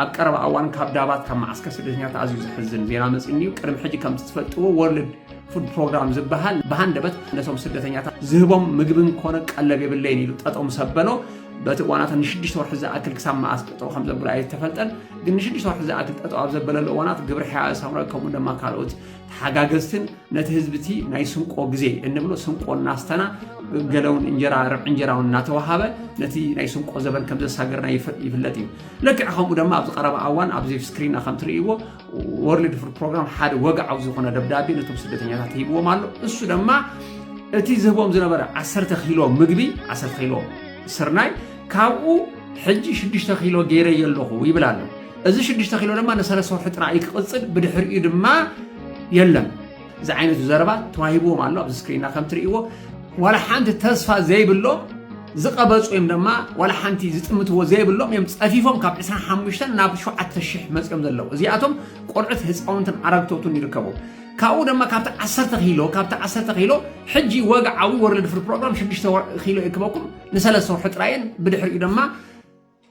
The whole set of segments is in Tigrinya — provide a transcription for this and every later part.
ኣብ ቀረባ እዋን ካብ ዳባት ካብ መዓስከር ስደተኛታት ኣዝዩ ዘሕዝን ዜና መጺእኒ እዩ። ቅድሚ ሕጂ ከምቲ ትፈልጥዎ ወርልድ ፉድ ፕሮግራም ዝበሃል ብሃንደበት ነቶም ስደተኛታት ዝህቦም ምግብን ኮነ ቀለብ የብለይን ኢሉ ጠጠው ምስ ኣበሎ፣ በቲ እዋናት ንሽዱሽተ ወርሒ ዝኣክል ክሳብ መዓስ ጠጠው ከም ዘብሎ ኣይተፈልጠን። ግን ንሽዱሽተ ወርሒ ዝኣክል ጠጠው ኣብ ዘበለሉ እዋናት ግብረ ሕያእ ሳምራዊ ከምኡ ድማ ካልኦት ተሓጋገዝትን ነቲ ህዝቢ እቲ ናይ ስንቆ ግዜ እንብሎ ስንቆ እናስተና ገለውን እንጀራ ርብዒ እንጀራውን እናተዋሃበ ነቲ ናይ ስንቆ ዘበን ከም ዘሳገርና ይፈ- ይፍለጥ እዩ። ልክዕ ከምኡ ድማ ኣብዚ ቀረባ እዋን ኣብዚ ስክሪንና ከም ትርእይዎ ወርልድ ፉድ ፕሮግራም ሓደ ወግዓዊ ዝኾነ ደብዳቤ ነቶም ስደተኛታት ሂብዎም ኣሎ። እሱ ድማ እቲ ዝህቦም ዝነበረ ዓሰርተ ኪሎ ምግቢ ዓሰርተ ኪሎ ስርናይ ካብኡ ሕጂ ሽዱሽተ ኪሎ ገይረ ኣለኹ ይብል ኣሎ። እዚ ሽዱሽተ ኪሎ ድማ ንሰለስተ ወርሒ ጥራይ ክቕጽል ብድሕሪኡ ድማ የለን። እዚ ዓይነቱ ዘረባ ተዋሂብዎም ኣሎ። ኣብዚ ስክሪንና ከም ትርእይዎ ዋላ ሓንቲ ተስፋ ዘይብሎም ዝቐበጹ እዮም ድማ ዋላ ሓንቲ ዝጥምትዎ ዘይብሎም እዮም ጸፊፎም ካብ ዕስራን ሓሙሽተን ናብ ሸውዓተ ሽሕ መጽዮም ዘለዉ እዚኣቶም ቆልዑት ህፃውንትን ኣረግቶትን ይርከቡ። ካብኡ ድማ ካብቲ ዓሰርተ ኪሎ ካብቲ ዓሰርተ ኪሎ ሕጂ ወግዓዊ ወርልድ ፉድ ፕሮግራም ሽዱሽተ ኪሎ ይክበኩም ንሰለስተ ወርሒ ጥራይን ብድሕሪኡ ድማ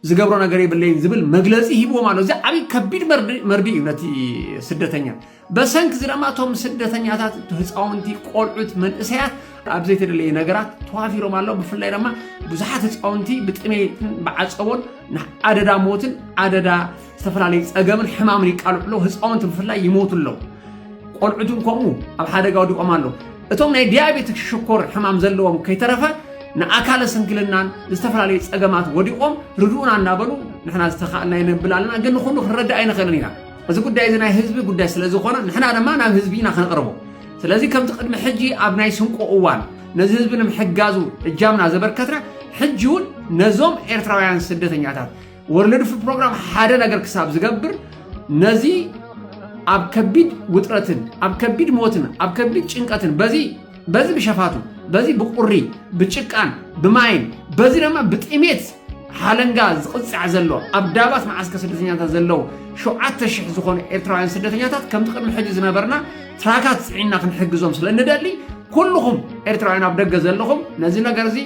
ዝገብሮ ነገር የብለይን ዝብል መግለፂ ሂብዎም ኣሎ። እዚ ዓብይ ከቢድ መርድ- መርድእ እዩ ነቲ ስደተኛ። በሰንኪ እዚ ድማ እቶም ስደተኛታት ህፃውንቲ፣ ቆልዑት፣ መንእሰያት ኣብ ዘይተደለየ ነገራት ተዋፊሮም ኣለዉ። ብፍላይ ድማ ብዙሓት ህፃውንቲ ብጥሜትን ብዓፀቦን ንኣደዳ ሞትን ኣደዳ ዝተፈላለዩ ፀገምን ሕማምን ይቃልዑ ኣለዉ። ህፃውንቲ ብፍላይ ይሞቱ ኣለዉ። ቆልዑትን ከምኡ ኣብ ሓደጋ ወዲቖም ኣለዉ። እቶም ናይ ዲያቤቲክ ሽኮር ሕማም ዘለዎም ከይተረፈ ንኣካለ ስንክልናን ዝተፈላለዩ ፀገማት ወዲቖም ርድኡና እናበሉ ንሕና ዝተኻእልና የነብል ኣለና፣ ግን ንኹሉ ክንረድእ ኣይንኽእልን ኢና። እዚ ጉዳይ እዚ ናይ ህዝቢ ጉዳይ ስለ ዝኾነ ንሕና ድማ ናብ ህዝቢ ኢና ከነቕርቦ። ስለዚ ከምቲ ቅድሚ ሕጂ ኣብ ናይ ስንቆ እዋን ነዚ ህዝቢ ንምሕጋዙ እጃምና ዘበርከትና ሕጂ እውን ነዞም ኤርትራውያን ስደተኛታት ወርልድ ፉድ ፕሮግራም ሓደ ነገር ክሳብ ዝገብር ነዚ ኣብ ከቢድ ውጥረትን ኣብ ከቢድ ሞትን ኣብ ከቢድ ጭንቀትን በዚ በዚ ብሸፋቱ በዚ ብቁሪ ብጭቃን ብማይን በዚ ድማ ብጥሜት ሓለንጋ ዝቕጻዕ ዘሎ ኣብ ዳባት መዓስከር ስደተኛታት ዘለዉ ሸውዓተ ሽሕ ዝኾኑ ኤርትራውያን ስደተኛታት ከምቲ ቅድሚ ሕጂ ዝነበርና ትራካት ጽዒንና ክንሕግዞም ስለ እንደሊ ኩልኹም ኤርትራውያን ኣብ ደገ ዘለኹም ነዚ ነገር እዚ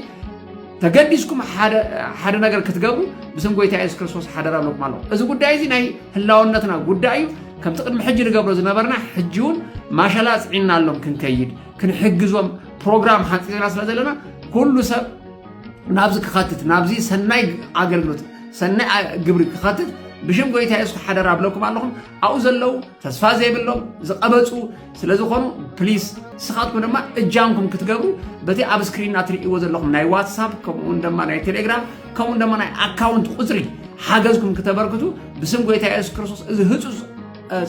ተገዲስኩም ሓደ ሓደ ነገር ክትገብሩ ብስም ጎይታ የሱስ ክርስቶስ ሓደራ ብለኩም ኣለኹ። እዚ ጉዳይ እዚ ናይ ህላውነትና ጉዳይ እዩ። ከምቲ ቅድሚ ሕጂ ንገብሮ ዝነበርና ሕጂ እውን ማሸላ ጽዒንና ኣሎም ክንከይድ ክንሕግዞም ፕሮግራም ሓንጺጽና ስለ ዘለና ኩሉ ሰብ ናብዚ ክኸትት ናብዚ ሰናይ ኣገልግሎት ሰናይ ኣ- ግብሪ ክኸትት ብሽም ጎይታ የሱስ ሓደራ ብለኩም ኣለኹም። ኣብኡ ዘለዉ ተስፋ ዘይብሎም ዝቐበጹ ስለ ዝኾኑ ፕሊስ ንስኻትኩም ድማ እጃምኩም ክትገብሩ በቲ ኣብ ስክሪንና ትርእይዎ ዘለኹም ናይ ዋትሳፕ ከምኡውን ድማ ናይ ቴሌግራም ከምኡውን ድማ ናይ ኣካውንት ቁፅሪ ሓገዝኩም ክተበርክቱ ብስም ጎይታ የሱስ ክርስቶስ እዚ ህፁፅ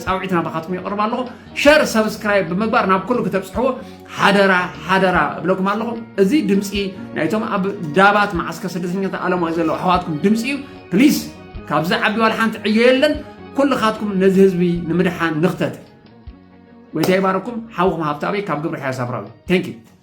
ፃውዒት ናባኻትኩም የቕርብ ኣለኹ። ሸር ሰብስክራይብ ብምግባር ናብ ኩሉ ክተብፅሕዎ ሓደራ ሓደራ እብለኩም ኣለኹ። እዚ ድምፂ ናይቶም ኣብ ዳባት መዓስከር ስደተኛታት ኣለማዊ ዘለዉ ኣሕዋትኩም ድምፂ እዩ። ፕሊስ ካብዚ ዓቢ ዋላ ሓንቲ ዕዮ የለን። ኩልኻትኩም ነዚ ህዝቢ ንምድሓን ንኽተት። ጎይታ ይባርኩም። ሓውኹም ሃብታቤ ካብ ግብሪ ሓያ ሳብራዊ። Thank you።